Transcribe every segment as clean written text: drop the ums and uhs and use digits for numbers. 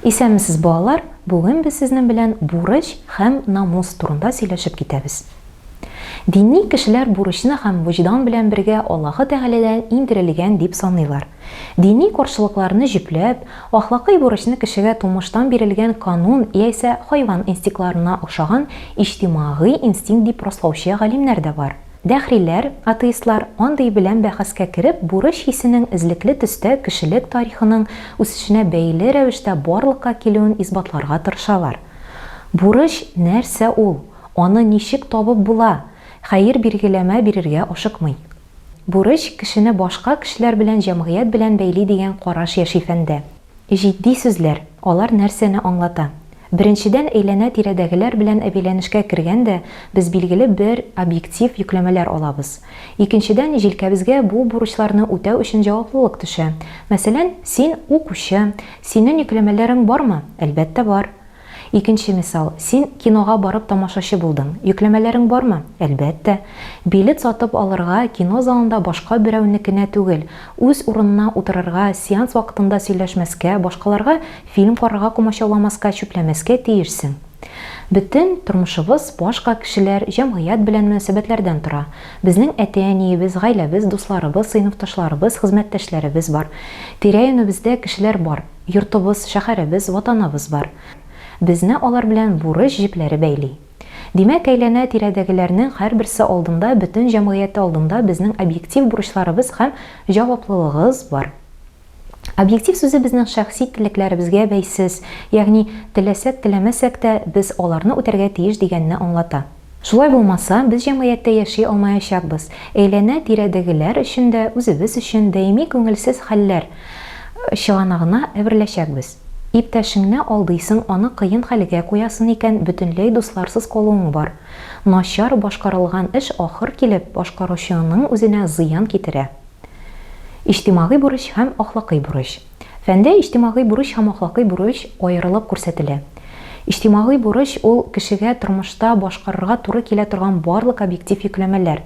Исәнмесез, балалар! Бүген без сезнең белән бурыч һәм намус турында сөйләшеп китәбез. Дини кешеләр бурычны һәм вөҗдан белән бергә Аллаһы Тәгаләдән иңдерелгән дип саныйлар. Дини каршылыкларны җөпләп, ахлакый бурычны кешегә тумыштан бирелгән канун яисә хайван инстиктларына охшаган иҗтимагый инстинкт дип раслаучы галимнәр дә бар. Дәһриләр, атеистлар, андый белән бәхәскә кереп, бурыч хисенең эзлекле төстә кешелек тарихының үсешенә бәйле рәвештә барлыкка килүен исбатларга тырышалар. Бурыч нәрсә ул? Аны ничек табып була? Хәер билгеләмә бирергә ашыкмый. Бурыч, кешене башка кешеләр белән, җәмгыять белән бәйли дигән караш яши фәндә. Җитди сүзләр, алар нәрсәне аңлата? Беренчедән, әйләнә-тирәдәгеләр белән әбәйләнешкә кергән дә, без билгеле бер объектив йөкләмәләр алабыз. Икенчедән, җилкәбезгә бу бурычларны үтәү өчен җаваплылык төшә. Мәсәлән, син, укучы, синен йөкләмәләрең бармы? Әлбәттә, бар. Икенче мисал, син кинога барып тамашачы булдың. Йөкләмәләрең бармы? Әлбәттә. Билет сатып алырга, кино залында башка берәүнекенә түгел, үз урынына утырырга, сеанс вакытында сөйләшмәскә, башкаларга фильм карарга комачауламаска, чүпләмәскә тиешсең. Бөтен тормышыбыз башка кешеләр, җәмгыять белән мөнәсәбәтләрдән тора. Безнең әти-әниебез, гаиләбез, дусларыбыз, сыйныфташларыбыз, хезмәттәшләребез бар. Тирә-юнебездә кешеләр бар. Йортыбыз, шәһәребез, Ватаныбыз бар. Безне алар белән бурыч җепләре бәйли. Димәк, әйләнә-тирәдәгеләрнең һәрберсе алдында, бөтен җәмгыяте алдында безнең объектив бурычларыбыз һәм җаваплылыгыз бар. Объектив сүзе безнең шәхси теләкләребезгә бәйсез, ягъни теләсәк-теләмәсәк тә, без аларны үтәргә тиеш дигәнне аңлата. Шулай булмаса, без җәмгыятьтә яши алмаячакбыз. Әйләнә-тирәдәгеләр өчен дә, үзебез өчен даими күңелсез хәлләр чыганагына әвереләчәкбез. Иптәшеңне алдыйсың, аны кыен хәлгә куясын икән, бөтенләй дусларсыз калуың бар. Начар башкарылган эш ахыр килеп, башкаручының үзенә зыян китерә. Иҗтимагый бурыч һәм ахлакый бурыч. Фәндә иҗтимагый бурыч һәм ахлакый бурыч аерылып күрсәтелә. Иҗтимагый бурыч ул, кешегә тормышта башкарырга туры килә торган барлык объектив йөкләмәләр.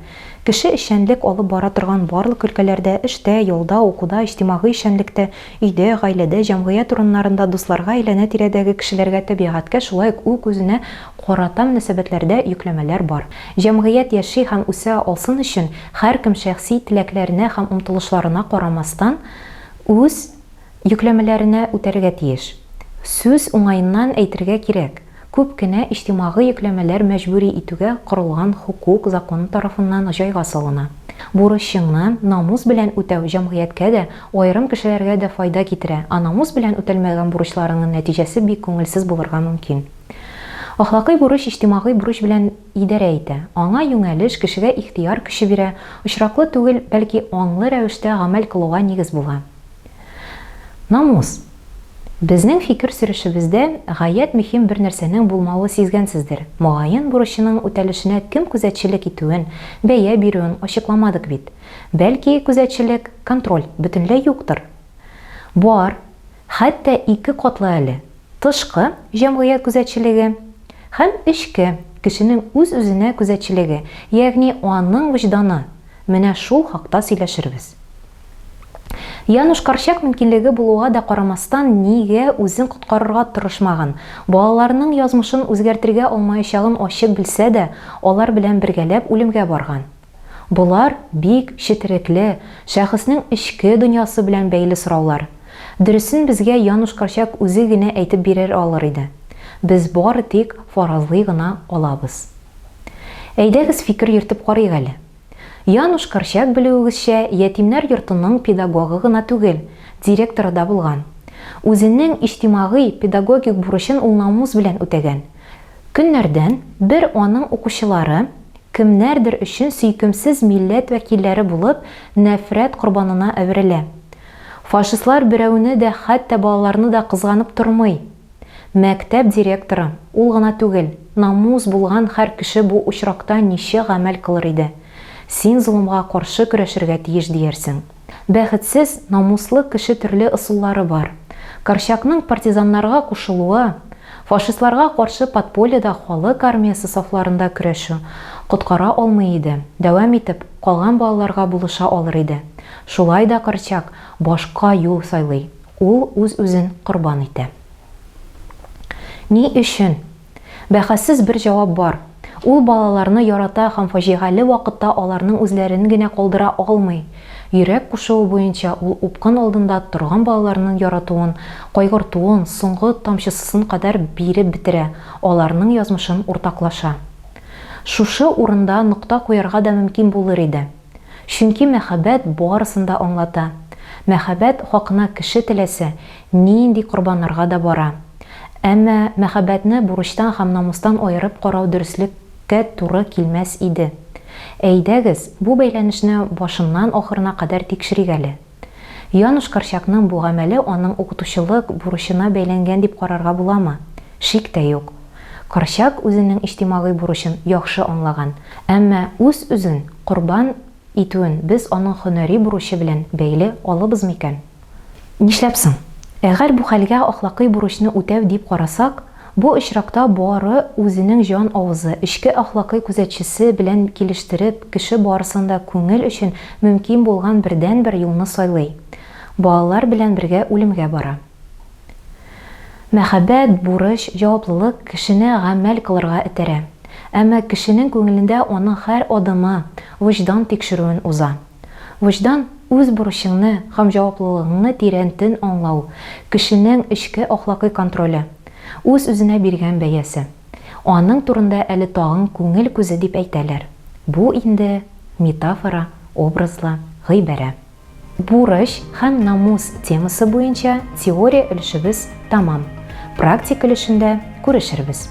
Кеше эшчәнлек алып бара торган барлык өлкәләрдә, эштә, ялда, укуда, иҗтимагый эшчәнлектә, өйдә, гаиләдә, җәмгыять урыннарында, дусларга, әйләнә-тирәдәге кешеләргә, табигатькә, шулай ук үз-үзенә карата мөнәсәбәтләрдә йөкләмәләр бар. Җәмгыять яши һәм үсә алсын өчен, һәркем шәхси теләкләренә һәм омтылышларына карамастан, үз йөкләмәләренә үтәргә тиеш. Сүз уңаеннан әйтергә кирәк, күп кенә иҗтимагый йөкләмәләр мәҗбүри итүгә корылган хокук закон тарафыннан җайга салына. Бурычыңны намус белән үтәү җәмгыятькә дә, аерым кешеләргә дә файда китерә, ә намус белән үтәлмәгән бурычларыңның нәтиҗәсе бик күңелсез булырга мөмкин. Ахлакый бурыч иҗтимагый бурыч белән идарә итә. Аңа юнәлеш, кешегә ихтыяр көче бирә, очраклы түгел, бәлки аңлы рәвештә гамәл кылуга нигез була. Намус. Безнең фикер сөрешебездә гаять мөһим бер нәрсәнең булмавы сизгәнсездер, мөгаен бурычының үтәлешенә кем күзәтчелек итүен, бәя бирүен ачыкламадык бит. Бәлки, күзәтчелек, контроль, бөтенләй юктыр? Бар. Хәтта ике катлы әле. Тышкы, җәмгыять күзәтчелеге, һәм эчке, кешенең үз-үзенә күзәтчелеге, ягъни аның вөҗданы, менә шул хакта сөйләшербез. Януш Корчак мөмкинлеге булуга да карамастан, нигә үзен коткарырга тырышмаган, балаларының язмышын үзгәртергә алмаячагын ачык белсә дә, алар белән бергәләп үлемгә барган? Болар бик четерекле, шәхеснең эчке дөньясы белән бәйле сораулар. Дөресен безгә Януш Корчак үзе генә әйтеп бирер алыр иде. Без бары тик фаразлый гына алабыз. Әйдәгез фикер йөртеп карыйк әле. Януш Корчак, белүегезчә, ятимнәр йортының педагогы гына түгел, директоры да булган. Үзенең иҗтимагый, педагогик бурычын ул намус белән үтәгән. Көннәрдән бер аның укучылары, кемнәрдер өчен сөйкемсез милләт вәкилләре булып, нәфрәт корбанына әверелә. Фашистлар берәүне дә, хәтта балаларны да кызганып тормый. Мәктәп директоры, ул гына түгел, намус булган һәр кеше бу очракта ничек гамәл кылыр иде? Син золымга каршы көрәшергә тиеш диярсең. Бәхетсез, намуслы кеше төрле ысуллары бар. Корчакның партизаннарга кушылуы, фашистларга каршы подпольеда халык армиясе сафларында көрәшү, коткара алмый иде, дәвам итеп, калган балаларга булыша алыр иде. Шулай да Корчак башка юл сайлый, ул үз-үзен корбан итә. Ни өчен? Бәхәссез бер җавап бар. Ул балаларны ярата һәм фаҗигале вакытта аларның үзләрен генә калдыра алмый. Йөрәк кушуы буенча ул упкын алдында торган балаларның яратуын, кайгыртуын соңгы тамчысысын кадәр биреп бетерә, аларның язмышын уртаклаша. Шушы урында нокта куярга да мөмкин булыр иде. Чөнки мәхәббәт барысын да аңлата. Мәхәббәт хакына кеше теләсә нинди корбаннарга да бара. Әмма мәхәббәтне бурычтан һәм намустан аерып карау дөреслеккә туры килмәс иде. Әйдәгез, бу бәйләнешне башыннан ахырына кадәр тикшерик әле. Януш Корчакның бу гамәле аның укытучылык бурычына бәйләнгән дип карарга буламы? Шик тә юк. Корчак үзенең иҗтимагый бурычын яхшы аңлаган. Әмма үз-үзен корбан итүен без аның һөнәри бурычы белән бәйли алыбыз микән? Нишләп соң? Әгәр бу хәлгә ахлакый бурычны үтәү дип карасак, бу очракта бары үзенең җан авызы, эчке ахлакый күзәтчесе белән килештереп, кеше барысын да күңел өчен мөмкин булган бердәнбер юлны сайлый, балалар белән бергә үлемгә бара. Мәхәббәт, бурыч, җаваплылык кешене гамәл кылырга этәрә. Әмма кешенең күңелендә аның һәр адымы вөҗдан тикшерүен уза. Вөҗдан, үз бурычыңны һәм җаваплылыгыңны тирәнтен аңлау, кешенең эчке ахлакый контроле, үз-үзенә биргән бәясе. Аның турында әле тагын күңел күзе дип әйтәләр. Бу инде метафора, образлы гыйбарә. Бурыч һәм намус темасы буенча теория өлешебез тәмам. Практик өлешендә күрешербез.